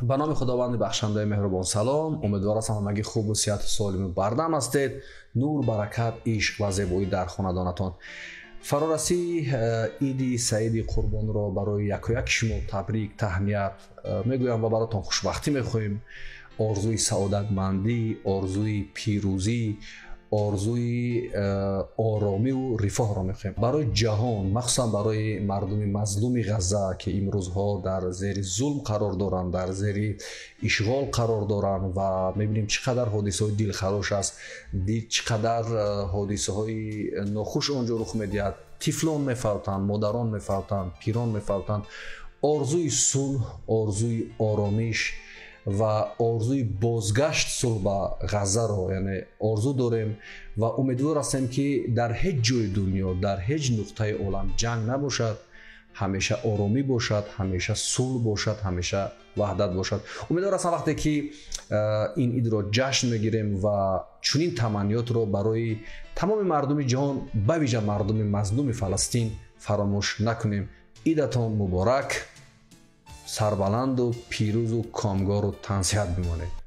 Ба номи Худованди бахшандаи меҳрубон салом. Умедвор ҳастам, ҳамагӣ хубу сиҳату солиму бардам ҳастед. Нур, баракат, ишқ ва зебоӣ дар хонадонатон. Фарорасии Иди Саиди Қурбонро барои якояки шумо табрик, таҳният мегӯям ва баротон хушбахтӣ мехоҳем. Орзуи саодатмандӣ, орзуи пирӯзӣ, орзуи оромиву рифоҳро мехоҳем барои ҷаҳон, махсусан барои мардуми мазлуми Ғазза, ки имрӯзҳо дар зери зулм қарор доранд, дар зери ишғол қарор доранд ва мебинем, чӣ қадар ҳодисаҳои дилхарош аст, чӣ қадар ҳодисаҳои нохуш он ҷо рух медиҳад. Тифлон мефавтанд, модарон мефавтанд, пирон мефавтанд. Орзуи сулҳ, орзуи оромиш ва орзуи бозгашт сулҳ ба Ғаззаро, яъне, орзу дорем ва умедвор ҳастем, ки дар ҳеҷ ҷои дунё, дар ҳеҷ нуқтаи олам ҷанг набошад, ҳамеша оромӣ бошад, ҳамеша сулҳ бошад, ҳамеша ваҳдат бошад. Умедвор ҳастам, вақте ки ин идро ҷашн мегирем ва чунин таманниётро барои тамоми мардуми ҷаҳон, ба вижа мардуми мазлуми Фаластин фаромӯш накунем. Идатон муборак, сарбаланду пирӯзу комгору тансиҳат бимонед.